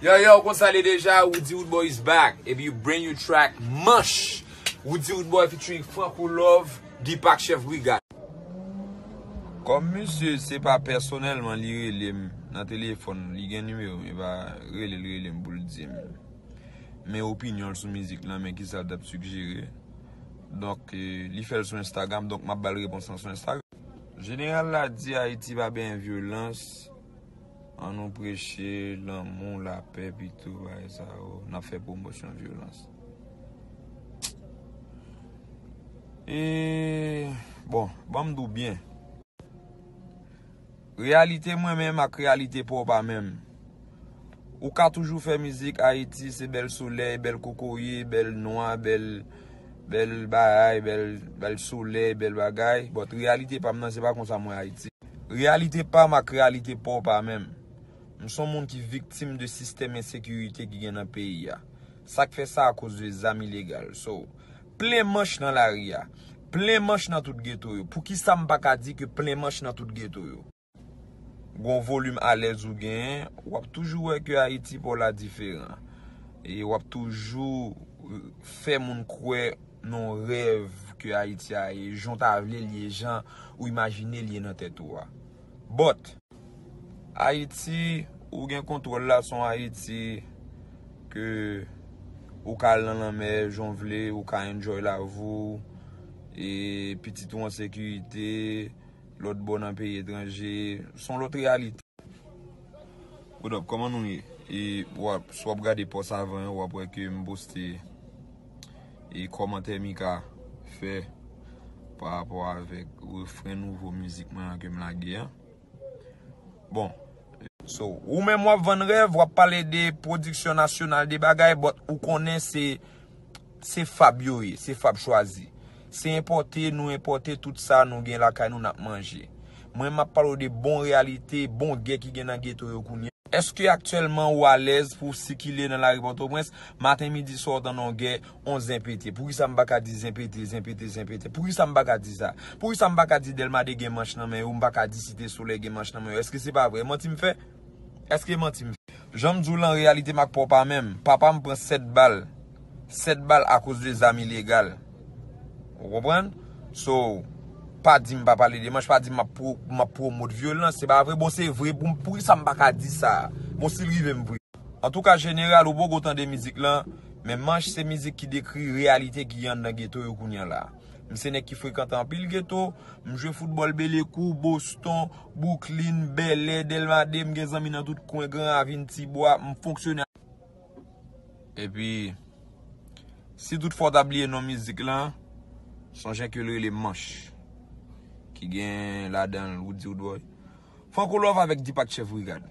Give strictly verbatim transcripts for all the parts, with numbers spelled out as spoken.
Yo, yo, konsa l ye deja, Woody Woodboy is back. Epi brand new track, Manch. Woody Woodboy featuring Franco Love, Deepak Chef Brigade. Kòm misye, se pa pèsonèlman li rele m nan telefòn, li gen nimewo m, e pa rele l, rele m pou l di m men opinyon l sou mizik lan, men kisa l t ap sigjere. Donk, eh, li fè l sou Instagram, donk m ap ba l repons lan sou Instagram. Jeneral la di Ayiti pa benyen vyolans, an nou preche lanmou, lapè pito, bagay sa yo, n ap fè pwomosyon vyolans. E, bon, ban m di w byen. Reyalite mwen menm ak reyalite pa w pa menm. Ou ka toujou fè mizik Ayiti, se bèl solèy, bèl kokoye, bèl nwa, bèl, bèl bagay, bèl, bèl solèy, bèl bagay. But reyalite pa m nan, se pa konsa m wè Ayiti. Reyalite pa m ak reyalite pa w pa menm. M se yon moun ki viktim de sistèm ensekirite ki gen nan peyi a. Sa k fè sa? Akoz de zam ilegal. So, plen manch nan lari a. Plen manch nan tout geto yo. Poukisa m pa ka di ke plen manch nan tout geto yo? Gon volim alèz ou genyen, w ap toujou wè ke Ayiti pa w la diferan. E w ap toujou, euh, fè moun kwè nan rèv ke Ayiti a ye, jan w ta vle l ye, jan ou imajine l ye nan tèt ou a. But, Ayiti, ou gen kontwòl la, se yon Ayiti ke ou ka al nan lanmè jan w vle, ou ka enjoy lavi w, e pitit ou an sekirite, lòt bò nan peyi etranje, se yon lòt reyalite. What up, kòman nou ye? E w ap, si w ap gade pòs avan yo, w ap wè ke m poste e kòmantè Mika fè pa rapò avèk refren nouvo mizik mwen an ke m lage an. Bon. So, ou menm w ap vann rèv, w ap pale de pwodiksyon nasyonal, de bagay, but ou konnen se, se fab yo ye, se fab chwazi. Se enpòte, nou enpòte tout sa nou gen lakay nou n ap manje. Mwen, m ap pale w de bon reyalite, bon gè ki gen nan geto yo kounye a. Èske aktyèlman ou alèz pou w sikile nan lari Pòtoprens, maten, midi, swa, w tande yon gè, yon zen pete? Poukisa m pa ka di zen pete, zen pete, zen pete? Poukisa m pa ka di sa? Poukisa m pa ka di Dèlma de gen manch nan men yo, m pa ka di Site Solèy gen manch nan men yo? Èske se pa vre? Manti m fè? Èske manti m fè? Jan m di w lan, reyalite m ak pa w pa menm. Papa m pran sèt bal. Sèt bal akoz de zam ilegal. Ou konprann? So, pa di m pa pale de manch, pa di m m ap pwo-, m ap pwomot vyolans. Se pa vre? Bon, se vre. Bon, poukisa m pa ka di sa? Bon, si l rive m vre. Antouka, jeneral, ou poko tande mizik lan, men Manch se mizik ki dekri reyalite ki anndan geto yo kounye a la. M se nèg ki frekante anpil geto, m jwe foutbòl Belekou, Boston, Brooklyn, Bèlè, Dèlma de, m gen zanmi nan tout kwen, Gran Ravin, Tibwa, m fonksyone. Epi, si toutfwa w ta bliye non mizik lan, sonje ke l rele Manch, ki gen ladan l Woody Woodboy, Franco Love avèk Deepak Chef Brigade.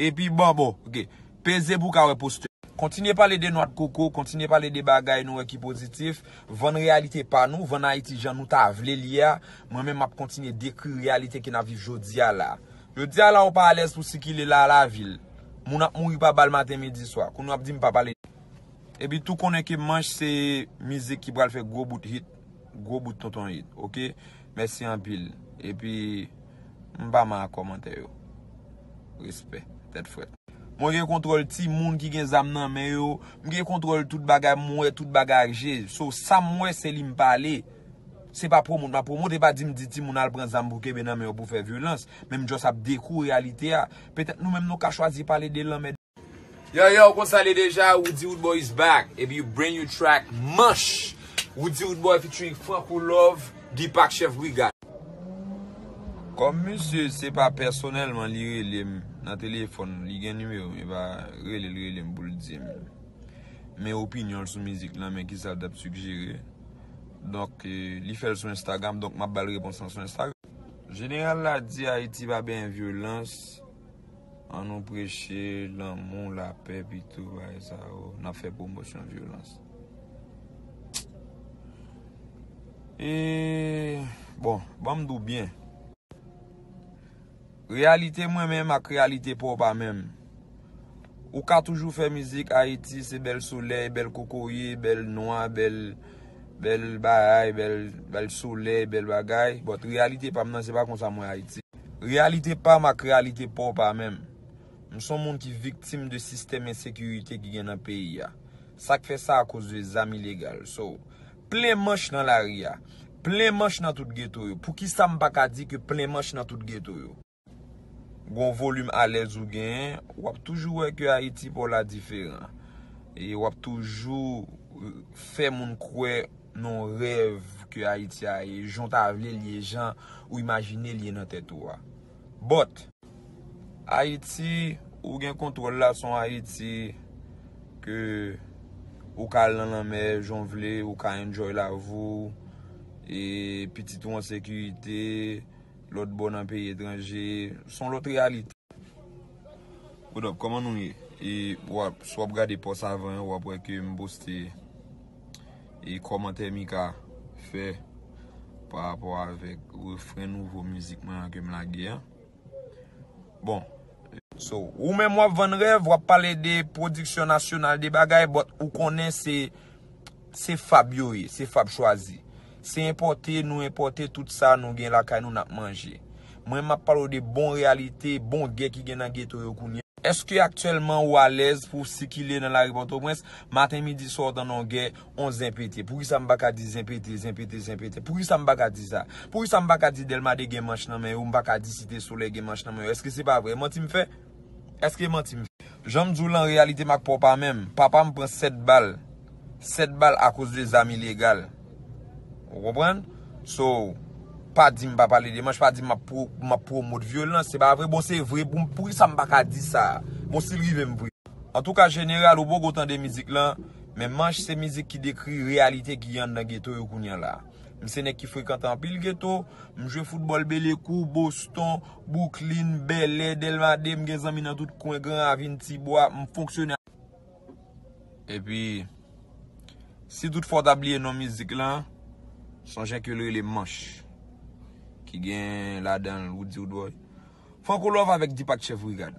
Epi, bon, bon, ok. Peze pou w ka wè postè. Kontinye pale de nwa koko, kontinye pale de bagay nou wè ki pozitif, vann reyalite pa nou, vann Ayiti jan nou ta vle l ye a. Mwen menm, m ap kontinye dekri reyalite ke n ap viv jodi a la. Jodi a la, ou pa alèz pou sikile la, lavil. Moun ap mouri pa bal maten, midi, swa. Kounye a w ap di m pa pale. Epi tou konnen ke Manch se mizik ki pral fè gwo bout hit, gwo bout tonton hit, ok? Mèsi anpil. Epi m pa mal ak kòmantè yo. Respè, tèt frèt. Mwen gen kontwòl timoun ki gen zam nan men yo. M gen kontwòl tout bagay, m wè tout bagay ak je. So, sa m wè, se li m pale. Se pa pwomot m ap pwomot, e pa di m di timoun al pran zam pou kenbe nan men yo pou fè vyolans. Men m just ap dekri reyalite a. Petèt nou menm nou ka chwazi pale de lanmè. Yo, yo, konsa l ye deja, Woody Woodboy is back. Epi brand new track, Manch. Woody Woodboy featuring Franco Love, Deepak Chef Brigade. Kòm misye, se pa pèsonèlman li rele m nan telefòn, li gen nimewo m, e pa rele l, rele m pou l di m men opinyon l sou mizik lan, men kisa l t ap sigjere. Donk, eh, li fè l sou Instagram, donk m ap ba l repons lan sou Instagram. Jeneral la di Ayiti pa benyen vyolans, an nou preche lanmou, lapè pito, bagay sa yo, n ap fè pwomosyon vyolans. E, bon, ban m di w byen. Reyalite mwen menm ak reyalite pa w pa menm. Ou ka toujou fè mizik Ayiti, se bèl solèy, bèl kokoye, bèl nwa, bèl, bèl bagay, bèl, bèl solèy, bèl bagay. But reyalite pa m nan, se pa konsa m wè Ayiti. Reyalite pa m ak reyalite pa w pa menm. M se yon moun ki viktim de sistèm ensekirite ki gen nan peyi a. Sa k fè sa? Akoz de zam ilegal. So, plen manch nan lari a. Plen manch nan tout geto yo. Poukisa m pa ka di ke plen manch nan tout geto yo? Gon volim alèz ou genyen, w ap toujou wè ke Ayiti pa w la diferan. E w ap toujou, euh, fè moun kwè nan rèv ke Ayiti a ye, jan w ta vle l ye, jan ou imajine l ye nan tèt ou a. But, Ayiti, ou gen kontwòl la, se yon Ayiti ke ou ka al nan lanmè, jan w vle, ou ka enjoy lavi w, e pitit ou an sekirite, lòt bò nan peyi etranje, se yon lòt reyalite. What up, kòman nou ye? E w ap, si w ap gade pòs avan yo, w ap wè ke m poste e kòmantè Mika fè pa rapò avèk refren nouvo mizik mwen an ke m lage an. Bon. So, ou menm w ap vann rèv, w ap pale de pwodiksyon nasyonal, de bagay, but ou konnen se, se fab yo ye, se fab chwazi. Se enpòte, nou enpòte tout sa nou gen lakay nou n ap manje. Mwen, m ap pale w de bon reyalite, bon gè ki gen nan geto yo kounye a. Èske aktyèlman ou alèz pou w sikile nan lari Pòtoprens, maten, midi, swa w tande yon gè, on zen pete? Poukisa m pa ka di zen pete, zen pete, zen pete? Poukisa m pa ka di sa? Poukisa m pa ka di Dèlma de gen manch nan men yo, m pa ka di Site Solèy gen manch nan men yo? Èske se pa vre? Manti m fè? Èske manti m fè? Jan m di w lan, reyalite m ak pa w pa menm. Papa m pran sèt bal. Sèt bal akoz de zam ilegal. Ou konprann? So, pa di m pa pale de manch, pa di m ap pwo-, m ap pwomot vyolans. Se pa vre? Bon, se vre. Pou, poukisa m pa ka di sa? Bon, si l rive m vre. Antouka, jeneral, ou poko tande mizik lan, men manch se mizik ki dekri reyalite ki anndan geto yo kounye a la. M se nèg ki frekante anpil geto, m jwe foutbòl Belekou, Boston, Brooklyn, Bèlè, Dèlma de, m gen zanmi nan tout kwen, Gran Ravin, Tibwa, m fonksyone. Epi, si toutfwa w ta bliye non mizik lan, sonje ke l rele Manch, ki gen ladan l Roody Roodboy, Franco Love avèk Deepak Chef Brigade.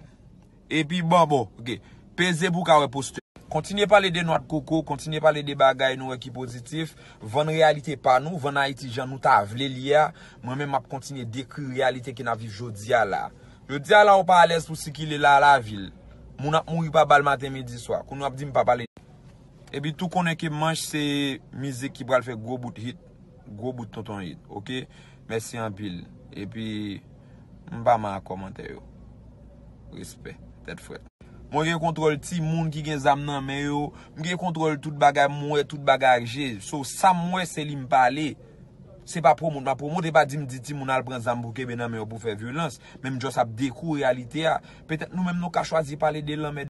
Epi Bambo, oke. Peze pou w ka wè postè. Kontinye pale de nwa de koko, kontinye pale de bagay nou wè ki pozitif, vann reyalite pa nou, vann Ayiti jan nou ta vle l ye a. Mwen menm, m ap kontinye dekri reyalite ke n ap viv jodi a la. Jodi a la, ou pa alèz pou sikile la, lavil. Moun ap mouri pa bal maten, midi, swa. Kounye a w ap di m pa pale. Epi tou konnen ke Manch se mizik ki pral fè gwo bout hit, gwo bout tonton hit, oke? Mèsi anpil. Epi, m pa mal ak kòmantè yo. Respè. Tèt frèt. Mwen gen kontwòl timoun ki gen zam nan men yo. M gen kontwòl tout bagay, m wè tout bagay ak je. So, sa m wè, se li m pale. Se pa pwomot m ap pwomot, e pa di m di timoun al pran zam pou kenbe nan men yo pou fè vyolans. Men m just ap dekri reyalite a. Petèt nou menm nou ka chwazi pale de lanmè.